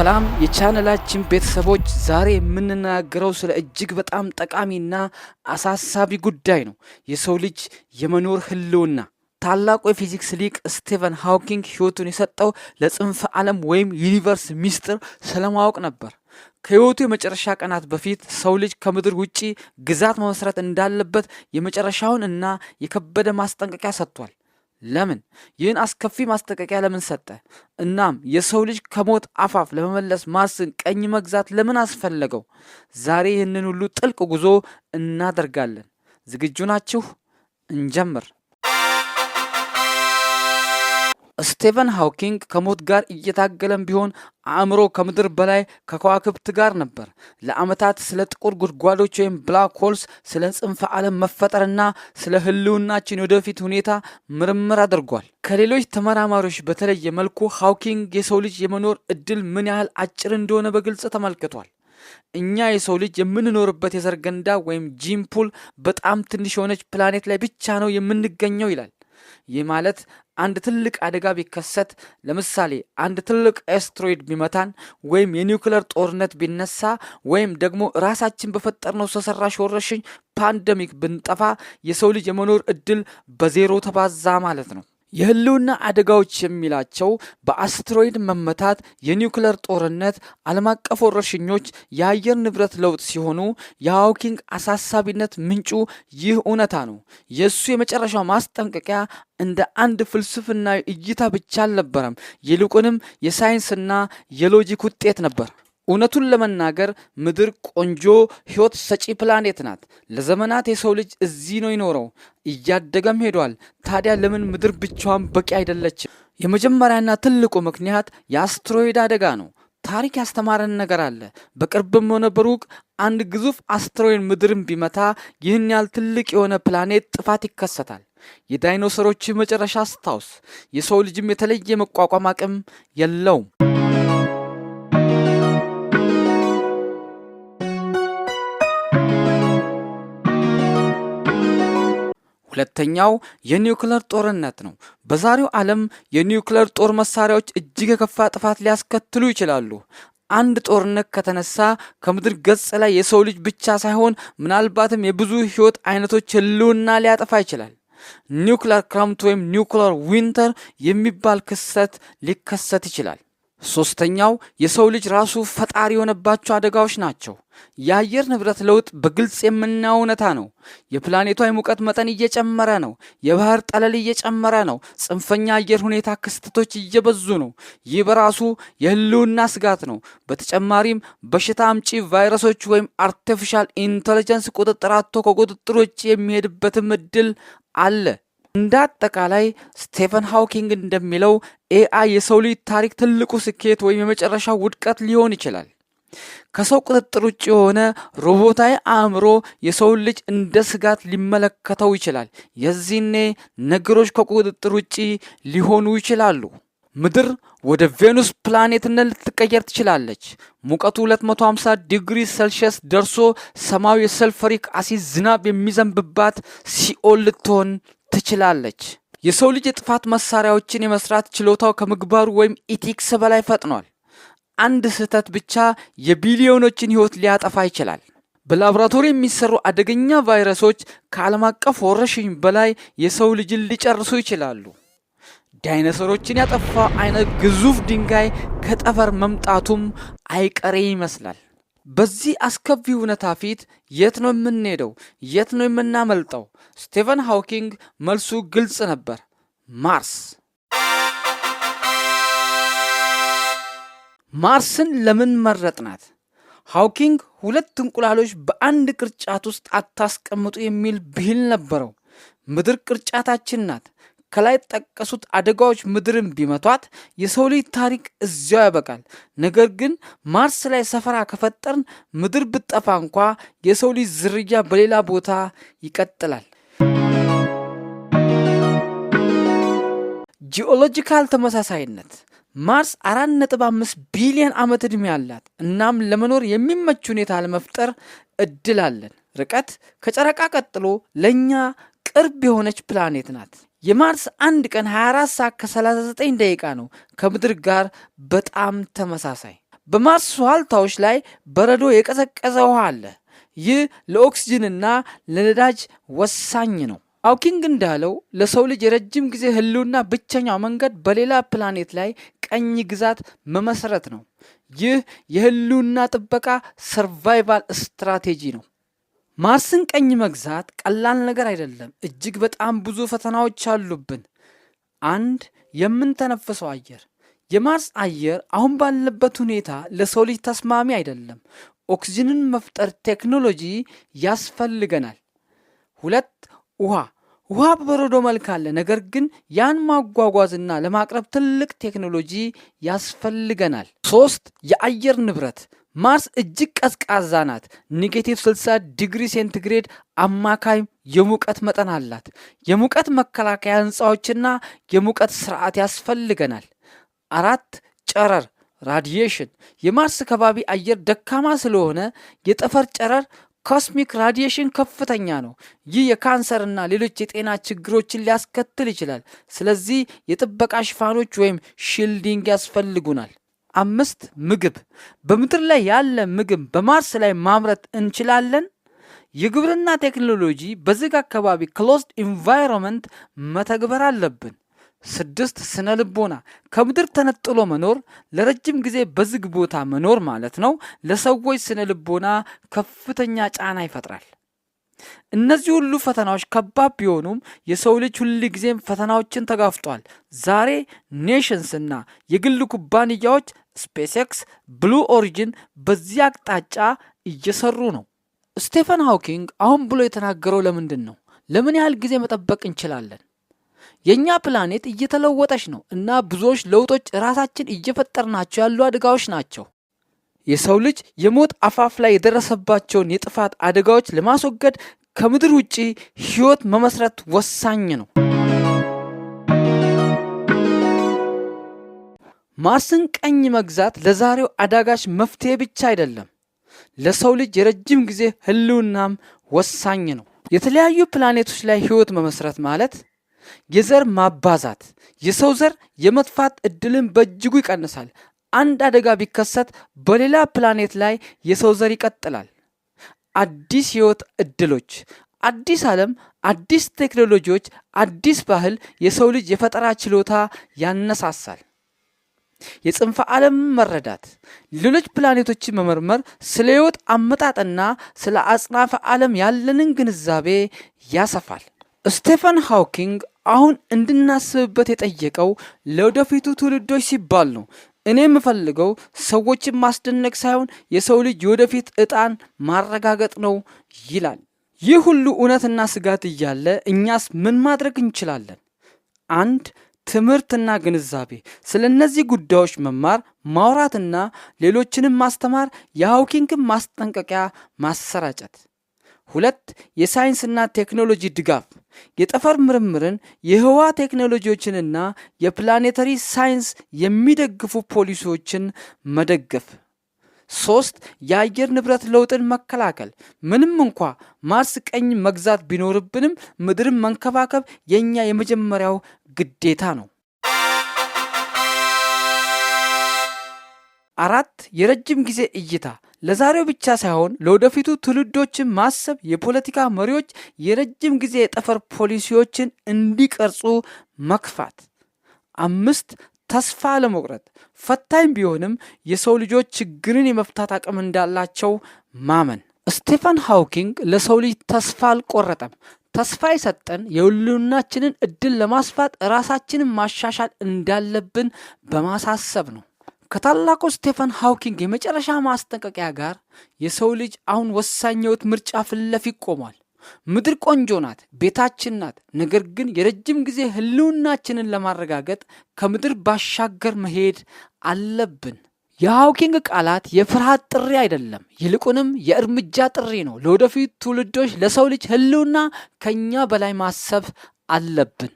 ሰላም የቻነላችን ቤተሰቦች፣ ዛሬ የምንናገረው ስለ እጅግ በጣም ጠቃሚና አሳሳቢ ጉዳይ ነው፣ የሰው ልጅ የመኖር ህልውና። ታላቁ የፊዚክስ ሊቅ ስቴቨን ሃውኪንግ ሕይወቱን የሰጠው ለጽንፈ ዓለም ወይም universe ሚስጥር ስለማወቅ ነበር። ከሕይወቱ የመጨረሻ ቀናት በፊት ሰው ልጅ ከምድር ውጪ ግዛት መመስረት እንዳለበት የመጨረሻውን እና የከበደ ማስጠንቀቂያ ሰጥቷል። ለምን? ይህን አስከፊ ማስጠንቀቂያ ለምን ሰጠ? እናም የሰው ልጅ ከሞት አፋፍ ለመመለስ ማርስን ቅኝ መግዛት ለምን አስፈለገው? ዛሬ ይህንን ሁሉ ጥልቅ ጉዞ እናደርጋለን። ዝግጁ ናችሁ? እንጀምር። ስቴቨን ሃውኪንግ ከሞት ጋር እየታገለም ቢሆን አእምሮ ከምድር በላይ ከከዋክብት ጋር ነበር። ለዓመታት ስለ ጥቁር ጉድጓዶች ወይም black holes፣ ስለ ጽንፈ ዓለም መፈጠርና ስለ ህልውናችን የወደፊት ሁኔታ ምርምር አድርጓል። ከሌሎች ተመራማሪዎች በተለየ መልኩ ሃውኪንግ የሰው ልጅ የመኖር እድል ምን ያህል አጭር እንደሆነ በግልጽ ተመልክቷል። እኛ የሰው ልጅ የምንኖርበት የዘር ገንዳ ወይም gene pool በጣም ትንሽ የሆነች ፕላኔት ላይ ብቻ ነው የምንገኘው ይላል። ይህ ማለት አንድ ትልቅ አደጋ ቢከሰት፣ ለምሳሌ አንድ ትልቅ አስትሮይድ ቢመታን ወይም የኒውክለር ጦርነት ቢነሳ ወይም ደግሞ ራሳችን በፈጠርነው ሰው ሰራሽ ወረርሽኝ pandemic ብንጠፋ፣ የሰው ልጅ የመኖር እድል በዜሮ ተባዛ ማለት ነው። የህልውና አደጋዎች የሚላቸው በአስትሮይድ መመታት፣ የኒውክለር ጦርነት፣ ዓለም አቀፍ ወረርሽኞች፣ የአየር ንብረት ለውጥ ሲሆኑ የሃውኪንግ አሳሳቢነት ምንጩ ይህ እውነታ ነው። የእሱ የመጨረሻው ማስጠንቀቂያ እንደ አንድ ፍልስፍናዊ እይታ ብቻ አልነበረም፣ ይልቁንም የሳይንስና የ logic ውጤት ነበር። እውነቱን ለመናገር ምድር ቆንጆ ሕይወት ሰጪ ፕላኔት ናት። ለዘመናት የሰው ልጅ እዚህ ነው የኖረው፣ እያደገም ሄዷል። ታዲያ ለምን ምድር ብቻዋን በቂ አይደለችም? የመጀመሪያና ትልቁ ምክንያት የአስትሮይድ አደጋ ነው። ታሪክ ያስተማረን ነገር አለ። በቅርብም ሆነ በሩቅ አንድ ግዙፍ አስትሮይድ ምድርን ቢመታ ይህን ያህል ትልቅ የሆነ ፕላኔት ጥፋት ይከሰታል። የዳይኖሰሮች መጨረሻ አስታውስ። የሰው ልጅም የተለየ መቋቋም አቅም የለውም። ሁለተኛው የኒውክለር ጦርነት ነው። በዛሬው ዓለም የኒውክለር ጦር መሳሪያዎች እጅግ የከፋ ጥፋት ሊያስከትሉ ይችላሉ። አንድ ጦርነት ከተነሳ ከምድር ገጽ ላይ የሰው ልጅ ብቻ ሳይሆን ምናልባትም የብዙ ሕይወት አይነቶች ህልውና ሊያጠፋ ይችላል። ኒውክለር ክረምት ወይም nuclear winter የሚባል ክስተት ሊከሰት ይችላል። ሶስተኛው የሰው ልጅ ራሱ ፈጣሪ የሆነባቸው አደጋዎች ናቸው። የአየር ንብረት ለውጥ በግልጽ የምናየው እውነታ ነው። የፕላኔቷ የሙቀት መጠን እየጨመረ ነው። የባህር ጠለል እየጨመረ ነው። ጽንፈኛ አየር ሁኔታ ክስተቶች እየበዙ ነው። ይህ በራሱ የህልውና ስጋት ነው። በተጨማሪም በሽታ አምጪ ቫይረሶች ወይም artificial intelligence ቁጥጥር አጥቶ ከቁጥጥር ውጭ የሚሄድበትም እድል አለ። እንደ አጠቃላይ ስቴፈን ሃውኪንግ እንደሚለው AI የሰው ልጅ ታሪክ ትልቁ ስኬት ወይም የመጨረሻው ውድቀት ሊሆን ይችላል። ከሰው ቁጥጥር ውጭ የሆነ ሮቦታዊ አእምሮ የሰውን ልጅ እንደ ስጋት ሊመለከተው ይችላል። የዚህኔ ነገሮች ከቁጥጥር ውጭ ሊሆኑ ይችላሉ። ምድር ወደ ቬኑስ ፕላኔትነት ልትቀየር ትችላለች። ሙቀቱ 250 ዲግሪ ሴልሺየስ ደርሶ ሰማዩ የ sulfuric acid ዝናብ የሚዘንብባት ሲኦል ልትሆን ትችላለች። የሰው ልጅ የጥፋት መሳሪያዎችን የመስራት ችሎታው ከምግባሩ ወይም ethics በላይ ፈጥኗል። አንድ ስህተት ብቻ የቢሊዮኖችን ሕይወት ሊያጠፋ ይችላል። በላቦራቶሪ የሚሰሩ አደገኛ ቫይረሶች ከዓለም አቀፍ ወረርሽኝ በላይ የሰው ልጅን ሊጨርሱ ይችላሉ። ዳይኖሰሮችን ያጠፋ አይነት ግዙፍ ድንጋይ ከጠፈር መምጣቱም አይቀሬ ይመስላል። በዚህ አስከፊ እውነታ ፊት የት ነው የምንሄደው? የት ነው የምናመልጠው? ስቴፈን ሃውኪንግ መልሱ ግልጽ ነበር፣ ማርስ። ማርስን ለምን መረጥናት? ሃውኪንግ ሁለት እንቁላሎች በአንድ ቅርጫት ውስጥ አታስቀምጡ የሚል ብሂል ነበረው። ምድር ቅርጫታችን ናት። ከላይ ጠቀሱት አደጋዎች ምድርን ቢመቷት የሰው ልጅ ታሪክ እዚያው ያበቃል። ነገር ግን ማርስ ላይ ሰፈራ ከፈጠርን ምድር ብትጠፋ እንኳ የሰው ልጅ ዝርያ በሌላ ቦታ ይቀጥላል። Geological ተመሳሳይነት፣ ማርስ 4.5 ቢሊዮን ዓመት ዕድሜ አላት። እናም ለመኖር የሚመች ሁኔታ ለመፍጠር እድል አለን። ርቀት፣ ከጨረቃ ቀጥሎ ለእኛ ቅርብ የሆነች ፕላኔት ናት። የማርስ አንድ ቀን 24 ሰዓት ከ39 ደቂቃ ነው። ከምድር ጋር በጣም ተመሳሳይ። በማርስ ዋልታዎች ላይ በረዶ የቀዘቀዘ ውሃ አለ። ይህ ለኦክስጅንና ለነዳጅ ወሳኝ ነው። ሃውኪንግ እንዳለው ለሰው ልጅ የረጅም ጊዜ ህልውና ብቸኛው መንገድ በሌላ ፕላኔት ላይ ቅኝ ግዛት መመስረት ነው። ይህ የህልውና ጥበቃ survival strategy ነው። ማርስን ቅኝ መግዛት ቀላል ነገር አይደለም። እጅግ በጣም ብዙ ፈተናዎች አሉብን። አንድ፣ የምንተነፍሰው አየር። የማርስ አየር አሁን ባለበት ሁኔታ ለሰው ልጅ ተስማሚ አይደለም። ኦክስጅንን መፍጠር ቴክኖሎጂ ያስፈልገናል። ሁለት፣ ውሃ። ውሃ በበረዶ መልክ አለ፣ ነገር ግን ያን ማጓጓዝና ለማቅረብ ትልቅ ቴክኖሎጂ ያስፈልገናል። ሶስት፣ የአየር ንብረት። ማርስ እጅግ ቀዝቃዛ ናት። negative 60 ዲግሪ ሴንቲግሬድ አማካይ የሙቀት መጠን አላት። የሙቀት መከላከያ ህንፃዎችና የሙቀት ስርዓት ያስፈልገናል። አራት፣ ጨረር radiation። የማርስ ከባቢ አየር ደካማ ስለሆነ የጠፈር ጨረር cosmic radiation ከፍተኛ ነው። ይህ የካንሰርና ሌሎች የጤና ችግሮችን ሊያስከትል ይችላል። ስለዚህ የጥበቃ ሽፋኖች ወይም shielding ያስፈልጉናል። አምስት፣ ምግብ። በምድር ላይ ያለ ምግብ በማርስ ላይ ማምረት እንችላለን? የግብርና ቴክኖሎጂ በዝግ አካባቢ closed environment መተግበር አለብን። ስድስት፣ ስነ ልቦና። ከምድር ተነጥሎ መኖር፣ ለረጅም ጊዜ በዝግ ቦታ መኖር ማለት ነው፣ ለሰዎች ስነ ልቦና ከፍተኛ ጫና ይፈጥራል። እነዚህ ሁሉ ፈተናዎች ከባድ ቢሆኑም የሰው ልጅ ሁልጊዜም ፈተናዎችን ተጋፍጧል። ዛሬ nations እና የግል ኩባንያዎች SpaceX፣ Blue Origin በዚህ አቅጣጫ እየሰሩ ነው። ስቴፈን ሃውኪንግ አሁን ብሎ የተናገረው ለምንድን ነው? ለምን ያህል ጊዜ መጠበቅ እንችላለን? የእኛ ፕላኔት እየተለወጠች ነው እና ብዙዎች ለውጦች ራሳችን እየፈጠርናቸው ያሉ አደጋዎች ናቸው። የሰው ልጅ የሞት አፋፍ ላይ የደረሰባቸውን የጥፋት አደጋዎች ለማስወገድ ከምድር ውጪ ሕይወት መመስረት ወሳኝ ነው። ማርስን ቅኝ መግዛት ለዛሬው አዳጋች መፍትሄ ብቻ አይደለም፣ ለሰው ልጅ የረጅም ጊዜ ህልውናም ወሳኝ ነው። የተለያዩ ፕላኔቶች ላይ ሕይወት መመስረት ማለት የዘር ማባዛት የሰው ዘር የመጥፋት እድልን በእጅጉ ይቀንሳል። አንድ አደጋ ቢከሰት በሌላ ፕላኔት ላይ የሰው ዘር ይቀጥላል። አዲስ ህይወት እድሎች፣ አዲስ ዓለም፣ አዲስ ቴክኖሎጂዎች፣ አዲስ ባህል የሰው ልጅ የፈጠራ ችሎታ ያነሳሳል። የጽንፈ ዓለም መረዳት፣ ሌሎች ፕላኔቶችን መመርመር ስለ ህይወት አመጣጥና ስለ አጽናፈ ዓለም ያለንን ግንዛቤ ያሰፋል። ስቴፈን ሃውኪንግ አሁን እንድናስብበት የጠየቀው ለወደፊቱ ትውልዶች ሲባል ነው። እኔ የምፈልገው ሰዎችን ማስደነቅ ሳይሆን የሰው ልጅ የወደፊት እጣን ማረጋገጥ ነው ይላል። ይህ ሁሉ እውነትና ስጋት እያለ እኛስ ምን ማድረግ እንችላለን? አንድ፣ ትምህርትና ግንዛቤ። ስለ እነዚህ ጉዳዮች መማር፣ ማውራትና ሌሎችንም ማስተማር፣ የሃውኪንግን ማስጠንቀቂያ ማሰራጨት። ሁለት፣ የሳይንስና ቴክኖሎጂ ድጋፍ። የጠፈር ምርምርን፣ የህዋ ቴክኖሎጂዎችንና የ planetary science የሚደግፉ ፖሊሲዎችን መደገፍ። ሶስት፣ የአየር ንብረት ለውጥን መከላከል። ምንም እንኳ ማርስ ቅኝ መግዛት ቢኖርብንም ምድርን መንከባከብ የእኛ የመጀመሪያው ግዴታ ነው። አራት፣ የረጅም ጊዜ እይታ። ለዛሬው ብቻ ሳይሆን ለወደፊቱ ትውልዶችን ማሰብ የፖለቲካ መሪዎች የረጅም ጊዜ የጠፈር ፖሊሲዎችን እንዲቀርጹ መግፋት። አምስት፣ ተስፋ አለመቁረጥ። ፈታኝ ቢሆንም የሰው ልጆች ችግርን የመፍታት አቅም እንዳላቸው ማመን። ስቴፈን ሃውኪንግ ለሰው ልጅ ተስፋ አልቆረጠም። ተስፋ የሰጠን የህልውናችንን እድል ለማስፋት ራሳችንን ማሻሻል እንዳለብን በማሳሰብ ነው። ከታላቁ ስቴፈን ሃውኪንግ የመጨረሻ ማስጠንቀቂያ ጋር የሰው ልጅ አሁን ወሳኝ የህይወት ምርጫ ፊት ለፊት ቆሟል። ምድር ቆንጆ ናት፣ ቤታችን ናት። ነገር ግን የረጅም ጊዜ ህልውናችንን ለማረጋገጥ ከምድር ባሻገር መሄድ አለብን። የሃውኪንግ ቃላት የፍርሃት ጥሪ አይደለም፣ ይልቁንም የእርምጃ ጥሪ ነው። ለወደፊት ትውልዶች፣ ለሰው ልጅ ህልውና ከኛ በላይ ማሰብ አለብን።